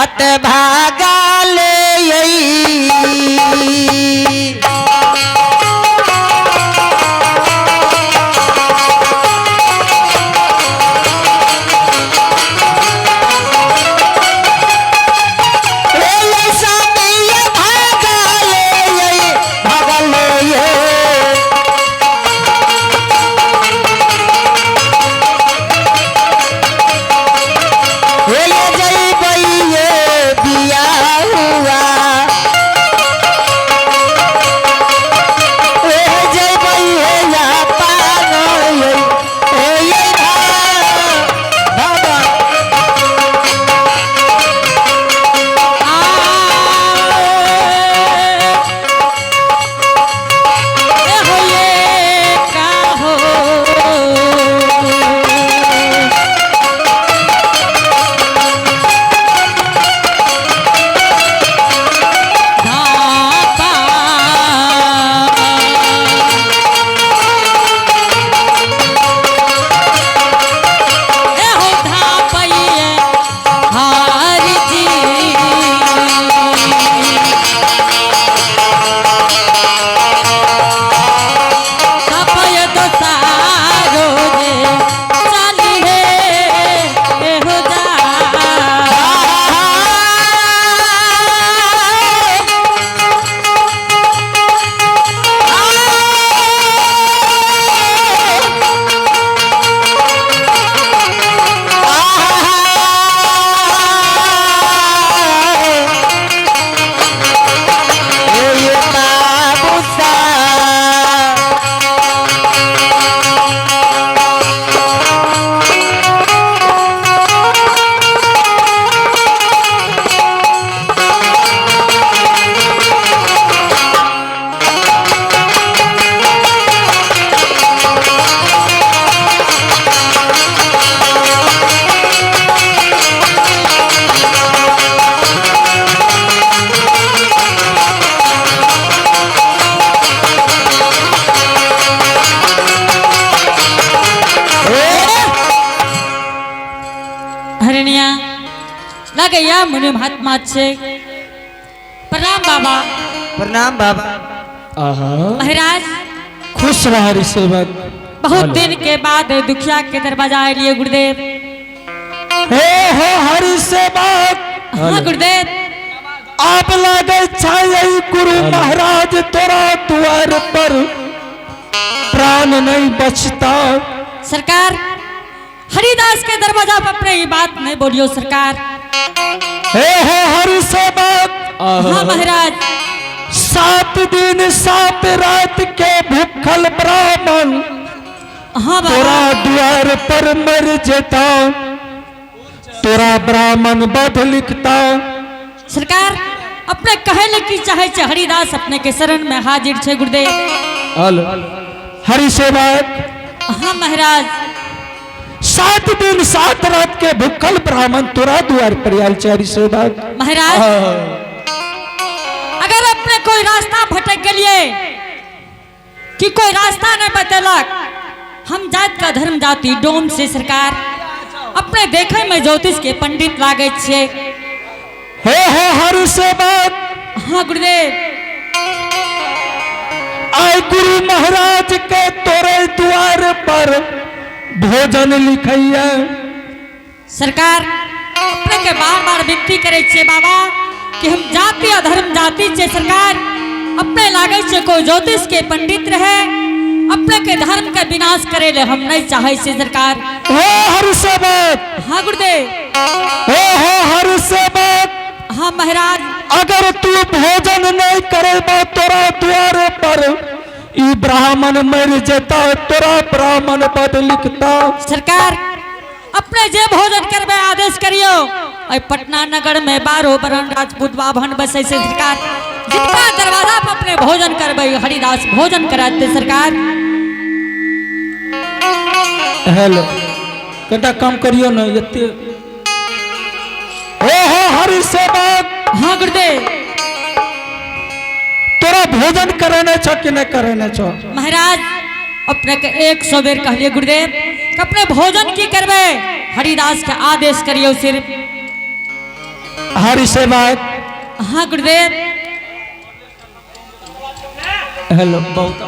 हत भागल भागल बिया हुआ बाबा हरणिया लागैया मुनि महात्मा छै। प्रणाम बाबा। प्रणाम बाबा। आहा। महाराज। खुश रह हरि सेवक। बहुत दिन के बाद दुखिया के दरवाजा एलिए गुरुदेव। हे हो हरि सेवक। हाँ गुरुदेव। आप लागे छाई गुरु महाराज तोरा द्वार पर प्राण नहीं बचता। सरकार, हरिदास के दरवाजा पर अपने ये बात नहीं बोलियो सरकार। हे हो हरि सेवक। हाँ महाराज। 7 दिन 7 रात के भूखल ब्राह्मण हाँ बाबा। तोरा द्वार पर मर जेता, तोरा ब्राह्मण बध लिखता। सरकार, अपने कहे ले की चाहे छे, हरिदास अपने के शरण में हाजिर छे गुरुदेव। हरि सेवक। हाँ महाराज। 7 दिन 7 रात के भूखल ब्राह्मण तोरा द्वार पर आयल छे हरि सेवक। महाराज, अगर अपने कोई रास्ता भटक गेलिए कि कोई रास्ता नहीं बतेलक, हम जात का धर्म जाति डोम से सरकार, अपने देखे में ज्योतिष के पंडित लागे छे। हे हो हरि सेवक। हाँ गुरुदेव। आय गुरु महाराज के तोरे द्वार पर भोजन लिखैया। सरकार, अपने के बार बार विनती करे छे बाबा कि हम जाति अधर्म जाति छे सरकार, अपने लागे छे कोई ज्योतिष के पंडित रहे, अपने के धर्म के विनाश करे ले हम नहीं चाहे छे सरकार। हे हरि सेवक। हाँ गुरुदेव। हे हो हरि सेवक। हाँ महाराज। अगर तू भोजन नहीं करेबा तोरा द्वार पर ई ब्राह्मण मर जेता, तोरा ब्राह्मण बद लिखता। सरकार, अपने जे भोजन करबे आदेश करियो। और पटना नगर में 12 वर्ण राजपूत बाभन बसे से सरकार, जिनका दरवाजा पर अपने भोजन करबे हरिदास भोजन कराते सरकार। हेलो, कटा काम करियो न एते। हे हो हरि सेवक। हाँ गुरुदेव। तोरा भोजन कराने छो कि नहीं कराने छो? महाराज, अपने के 100 बेर कहलिए गुरुदेव कि अपने भोजन की करबे, हरिदास के आदेश करियो सिर्फ। हरि सेवक। हाँ गुरुदेव। हेलो, बहुत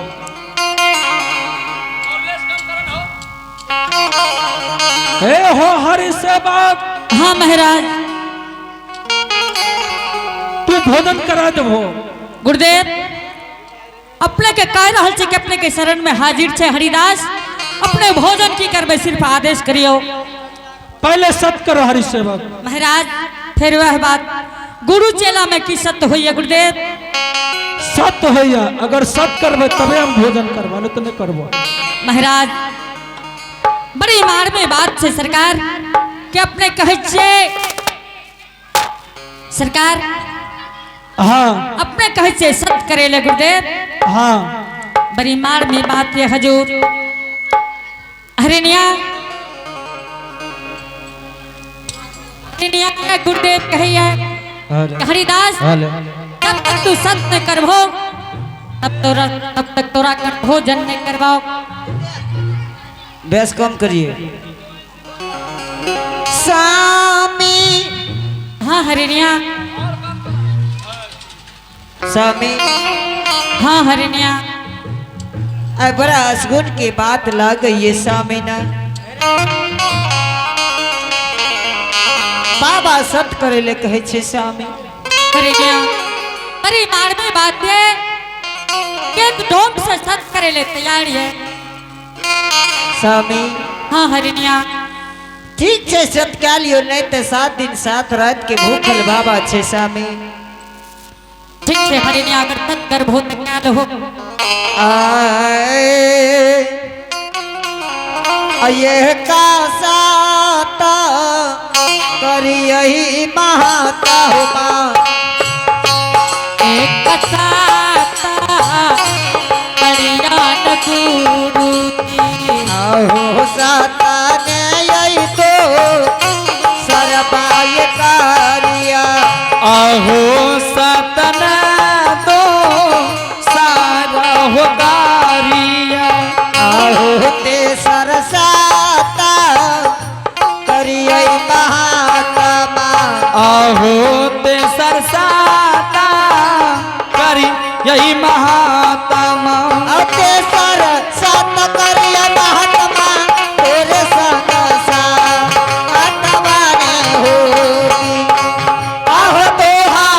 हे हो हरि सेवक। हाँ महाराज। तू भोजन करा देबो। गुरुदेव, अपने के कह रहल छै कि अपने के शरण में हाजिर छै हरिदास। अपने भोजन की करबै, सिर्फ आदेश करियो। पहले सत करो हरि सेवक। महाराज, फिर वह बात, गुरु चेला में की सत्य होइए गुरुदेव? सत होइया, अगर सत करबै तबे हम भोजन करबो, नहीं तो नहीं करबो। महाराज, बड़ी मार में बात छै सरकार कि अपने कहै छियै सरकार। हाँ। अपने कहै छियै सत्य करे ले गुरुदेव। हाँ। बड़ी मार में बात है हजूर। हरिणिया, हरिणिया के गुरुदेव कहिए, हरिदास, जब तक तू सत्य न करभो तब तक तोरा कर भोजन नहीं करवाओ। बेस कम करिए स्वामी। हाँ हरिणिया। स्वामी। हाँ हरिणिया। आ बड़ा असगुन की बात लग गई है स्वामी ना। बाबा सत करे ले कहे छे स्वामी। हरिणिया, बड़ी मार में बात है कि ढोंग से सत करे ले तैयार है। स्वामी। हाँ हरिणिया। ठीक छे, सत क्या लियो, नहीं तो 7 दिन 7 रात के भूखल बाबा छे स्वामी। ठीक है हरिणिया, अगर सत कर भो तो क्या हो। आए ये का साता करियही महाता हो माँ। एक साता करियान गुरु की। आहो साता ने यही तो सरबाय कारिया। आहो सतना दो सारा हो कारिया। आहो ते सरसाता करियई महात्मा। आहो ते सरसाता करी यही महात्मा। ते सरसाता करिय महात्मा तेरे संग सातवा ने होती। आहो तोहा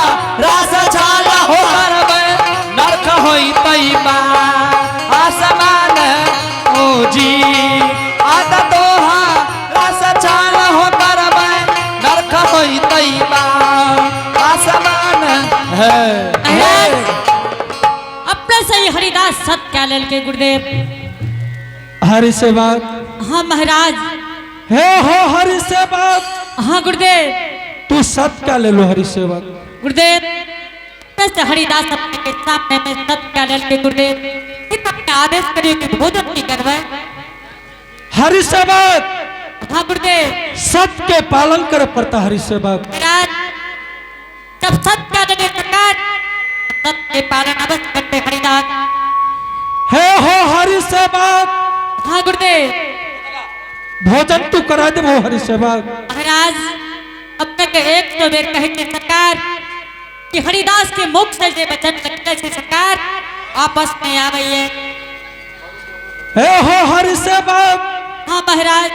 रास छाला हो करबै नरक होई तैबा आसमान ओ जी। आदा तोहा रास छाला हो करबै नरक होई तैबा आसमान है। महाराज, अपने से ही हरिदास सत क्या लेल के गुरुदेव। हरि सेवक। हाँ महाराज। हे हो हरि सेवक। हाँ गुरुदेव। तू सत क्या ले लो हरि सेवक। गुरुदेव, अपने से हरिदास अपने के सामने में सत क्या लेल के गुरुदेव। सिर्फ अपने आदेश करियो कि भोजन की करवे। हरि सेवक। हाँ गुरुदेव। सत के पालन करे पड़ता हरि सेवक। महाराज, जब सत क्या देने सरकार सत के पालन अवश्य करते हरिदास। हे हो हरि सेवक। हाँ गुरुदेव। भोजन तू करा देबो हरि सेवक। महाराज, अपने के एक तो बेर कहे के सरकार कि हरिदास के मुख से जे वचन निकले से सरकार आपस में आवे। हे हो हरि सेवक। हाँ महाराज।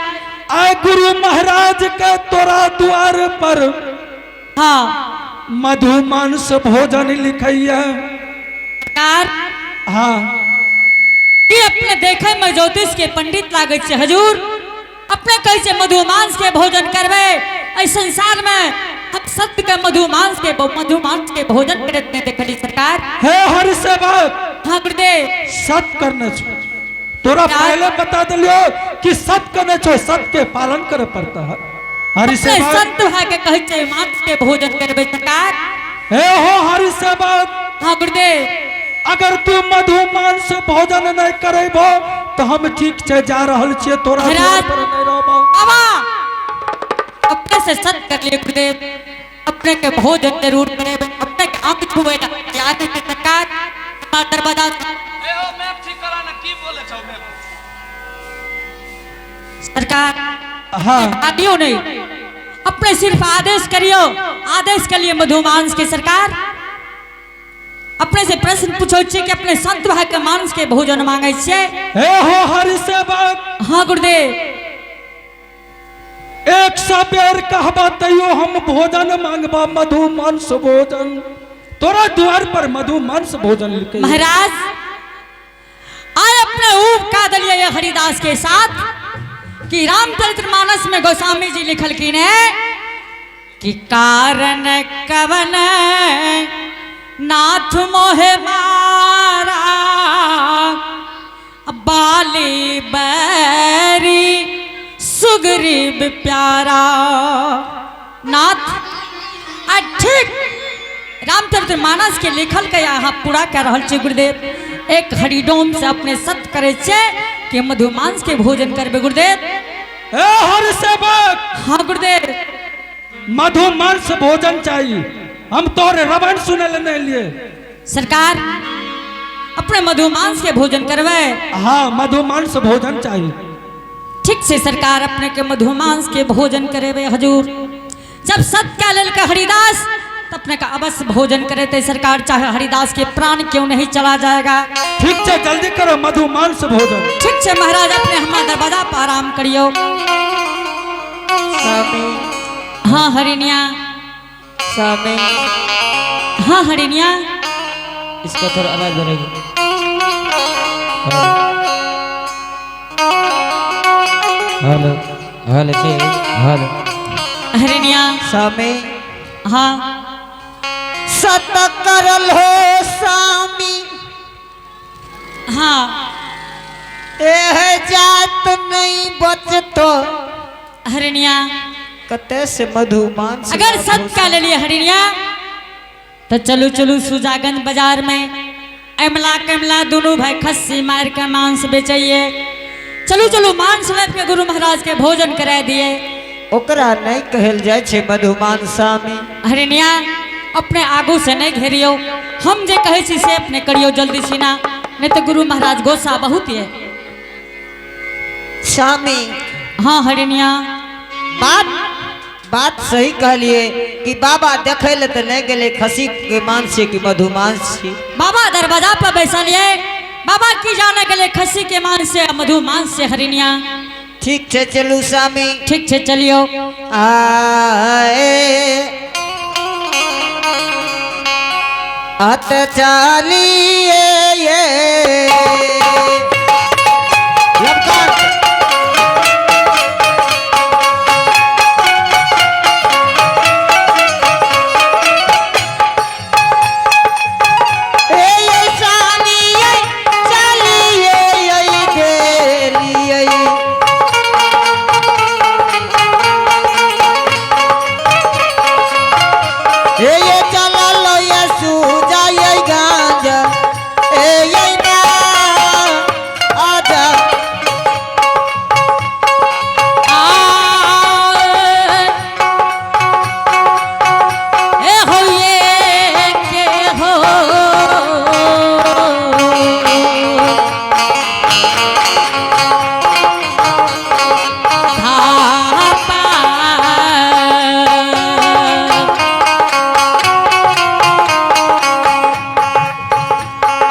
आए गुरु महाराज के तोरा द्वार पर। हाँ। मधुमांस भोजन लिखैया। सरकार। हाँ। कि अपने देखे में ज्योतिष के पंडित लागे छे हजूर। अपने कहे छे मधुमांस के भोजन करबे। एहि संसार में हम सत्य के मधुमांस के भोजन करत नहीं देखली सरकार। हे हरि सेवक। हाँ गुरुदेव। सत करने छो तोरा पहले बता दिलियो कि सत करने छो, सत के पालन करे पड़ता है हरि अपने सेवक। संत भाई के कहे छे मांस के भोजन करबे सरकार। हे हो हरि सेवक। हाँ गुरुदेव। अगर तू मधुमांस भोजन नहीं करेबो तो हम ठीक से जा रहल छियै, तोरा महाराज। द्वार पर नहीं रहबो। बाबा, अपने से सत कर लिए गुरुदेव, अपने के भोजन जरूर करेबे, अपने के आंख छुवे ना याद है सरकार हमार दरवाजा। सरकार। हाँ। भागियो नहीं, अपने सिर्फ आदेश करियो, आदेश के लिए मधुमांस के सरकार। अपने से प्रश्न पूछो छे कि अपने संत भाई के मांस के भोजन मांगे छे। हे हो हरि सेवक। हाँ गुरुदेव। 100 बेर कहबा तैयो हम भोजन मांगबा मधुमांस भोजन। तोरा द्वार पर मधुमांस भोजन लिखे। महाराज आय अपने ऊब का दलिए ये हरिदास के साथ कि रामचरित्र मानस में गोस्वामी जी लिखल की ने कि कारण कवन नाथ मोहे मारा बाली बैरी सुग्रीव प्यारा। नाथ आ ठीक रामचरित्र मानस के लिखल के यहाँ पूरा कर रहल छी गुरुदेव। एक हरिडोम से अपने सत्य करे छे कि मधुमांस के भोजन करबे गुरुदेव। हे हरि सेवक। हाँ गुरुदेव। मधुमांस भोजन चाहिए, हम तोरे रवन सुने ले नहीं लिए। सरकार अपने मधुमांस के भोजन करवे। हाँ मधुमांस भोजन चाहिए। ठीक से सरकार अपने के मधुमांस के भोजन करेबे हजूर। जब सत्य का लेल के हरिदास तो अपने का अवश्य भोजन करे थे सरकार, चाहे हरिदास के प्राण क्यों नहीं चला जाएगा। ठीक है जल्दी करो मधुमांस भोजन। ठीक है महाराज अपने हमारा दरवाजा पर आराम करियो। स्वामी। हाँ हरिणिया। स्वामी। हाँ हरिणिया। इसका थोड़ा आवाज बढ़ेगी। हेलो हेलो जी हेलो हरिणिया। स्वामी। हाँ सत करल हो स्वामी। हाँ एह जात नहीं बचतो। हरिणिया कते से मधुमांस अगर सत का ले लिए हरिणिया तो चलू चलू सुजागंज बाजार में अमला कमला दोनों भाई खस्सी मार के मांस बेचिए। चलू चलू मांस लेके के गुरु महाराज के भोजन करा दिए। ओकरा नहीं कहल जाय छे मधुमांस स्वामी। हरिणिया अपने आगू से नहीं घेरियो, हम जे कहे छी से अपने करियो जल्दी सीना, नहीं तो गुरु महाराज गोसा बहुत है। स्वामी। हाँ हरिणिया। बात बात सही कहलिए कि बाबा देखे ले तो नहीं गेले खसी के मांस कि मधुमांस छी। बाबा दरवाजा पर बैसल ये, बाबा की जाने के लिए खसी के मांस से मधुमांस से हरिणिया। ठीक छे चलू स्वामी। ठीक छे चलियो। आए अत चालिए ये लपकान। ए ये स्वामी ये चलिए ये देलिए। ए ये चलल ये सूजा ये गांजा ए ये ना आजा। ए हो ये के हो धापा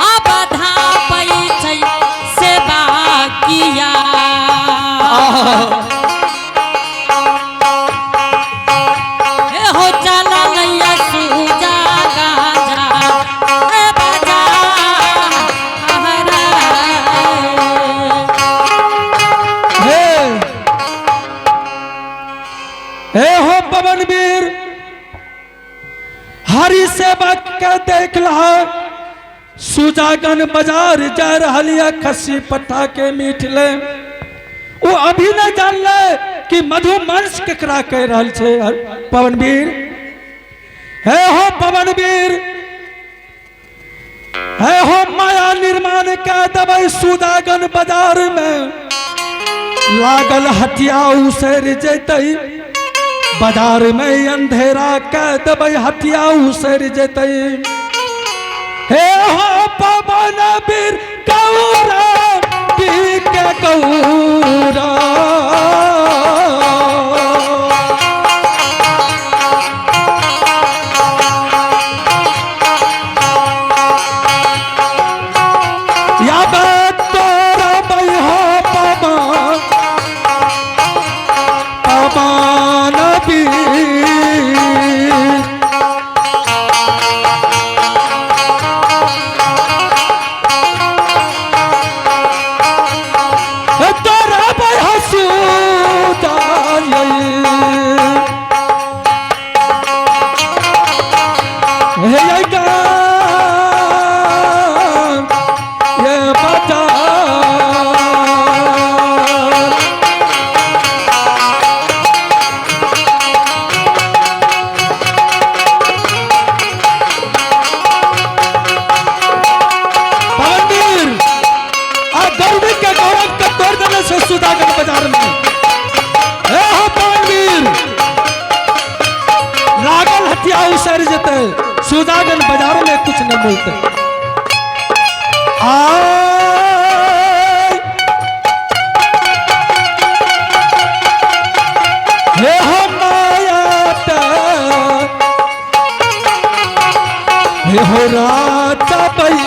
अब धापै छै सेवा किया। ए हो चला नैया सूजा गाजा ए बजा हरा। हे हे हो पवन वीर हरि सेवक के देख लहा सुजागन बाजार जा रहा खस्सी पट्टा के मीठ ले। वो अभी नहीं जानले कि मधुमांस केकरा कह रहल छे पवनवीर। हे हो पवनवीर हे हो माया निर्माण के दबई सुदागन बाजार में लागल हटिया उसर जतई। बाजार में अंधेरा के दबई हटिया उसर जतई। हे हो पवन वीर गौरा पी के गौरा। जेते, सुजागंज बाजार में कुछ नहीं मिलते। आय हे हो माया हे हो राजा बई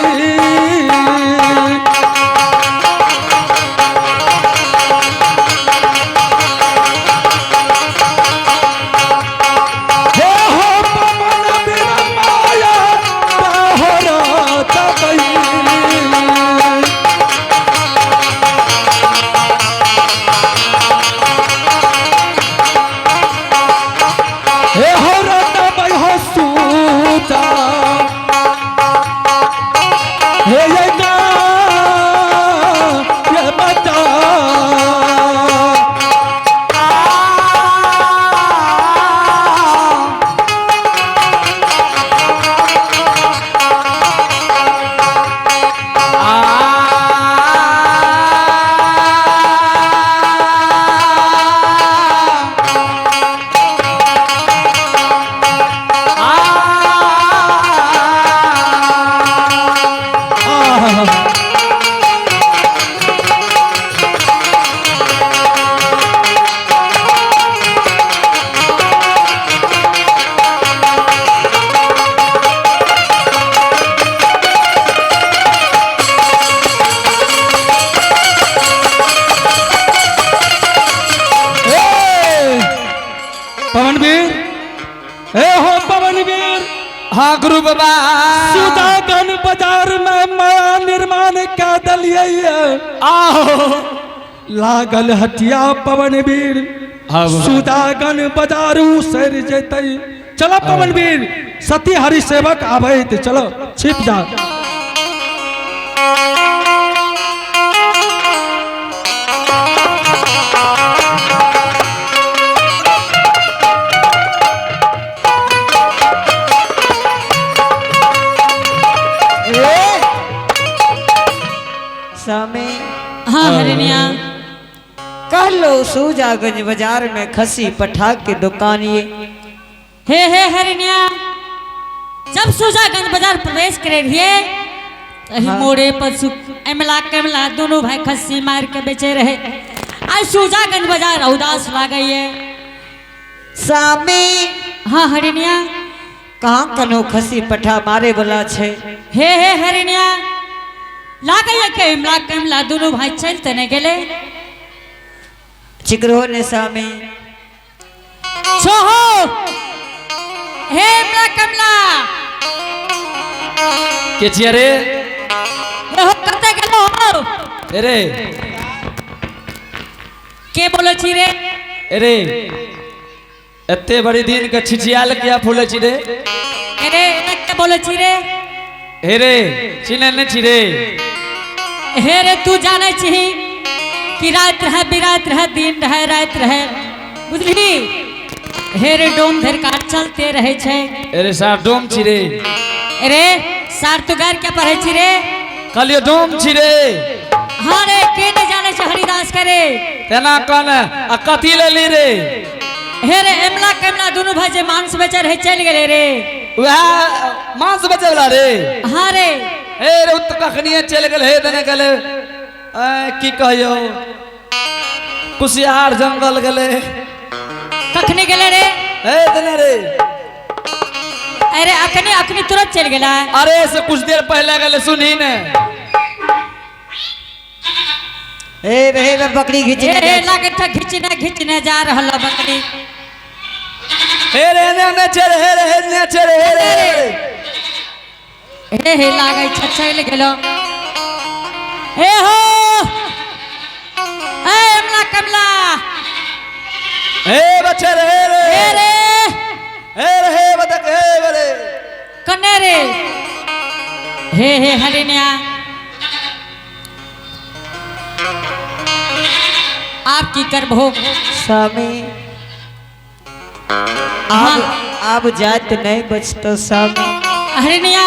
हे हो पवन बिन माया हो राजा बई। हे हो राजा बई हो सूजा हे ये गा ये बचा। आहा। ए, पवनवीर, ए हो पवनवीर। हाँ गुरु बाबा। सुदागन बाजार में माया निर्माण कै दलियै। आहो लागल हटिया पवनवीर, हाँ बाबा। सुदागन बाजार उसर जेतै। चलो पवनवीर, सती हरि सेवक आबैत, चलो छिप जा। ए स्वामी। हाँ हरिणिया। कहलो सूजागंज बाजार में खसी पठा के दुकान ये। हे हे हरिणिया, जब सुजागंज बाजार प्रवेश करे रहिए तही हाँ। मोड़े पर एमला केमला दोनों भाई खस्सी मार के बेचे रहे। आज सुजागंज बाजार उदास लागई है। स्वामी। हाँ हरिणिया। कहाँ कनो खसी पठा मारे वाला छे? हे हे हरिणिया, लागई है के एमला केमला दोनों भाई चलते नहीं गेले। चिकरो ने स्वामी। छोहो हे एमला केमला। के छियै रे? हे हो कते गेलो हो? रे। के बोले छी रे? अरे एते बड़ी दिन के छिछियाल किया फूले छी रे? अरे एना के बोले छी रे? हे रे, चिन्है नहि छी रे? हे रे, तू जाने छी कि रात रहे बिरात रहे दिन रहे रात रहे, बुझली? हे रे, डोम धर का चलते रहे छे। अरे साहब, डोम छी रे? अरे सार तू गार क्या पढ़े छी रे? कहलियो डोम छी रे। हाँ रे, के नहीं जाने छे हरिदास करे। तेना कहने आ कथी लेली रे? हे रे, एमला केमला दोनों भाई जे मांस बेचे रहे चल गेले रे। वएह मांस बेचे वाला रे? हाँ रे। हे रे, उ तऽ कखनिये चलि गेल हे देने गेलै। की कहियौ, कुशियार जंगल गेलै। कखनी गेले रे? हे देने रे। अरे अखनी अखनी तुरंत चल गेला? अरे से कुछ देर पहले गेलै, सुनही ने। हे हे हे, बकरी घिचने हे हे जाइ छै। लागे छ घिचने घिचने जा रहल बकरी। हे रे, एने एने छै रे, हे रे, एने छै रे, हे रे, हे रे। हे हे, लागै छ चलि गेलो। हे हो, ए अमला कमला। हे बच्चे रे, हे रे। हे रे। हे रे, हे बतक, हे रे। कन्ने रे? हे हे हरिणिया, आप की करबो? स्वामी, आब आब जात नहीं बचतो स्वामी। हरिणिया।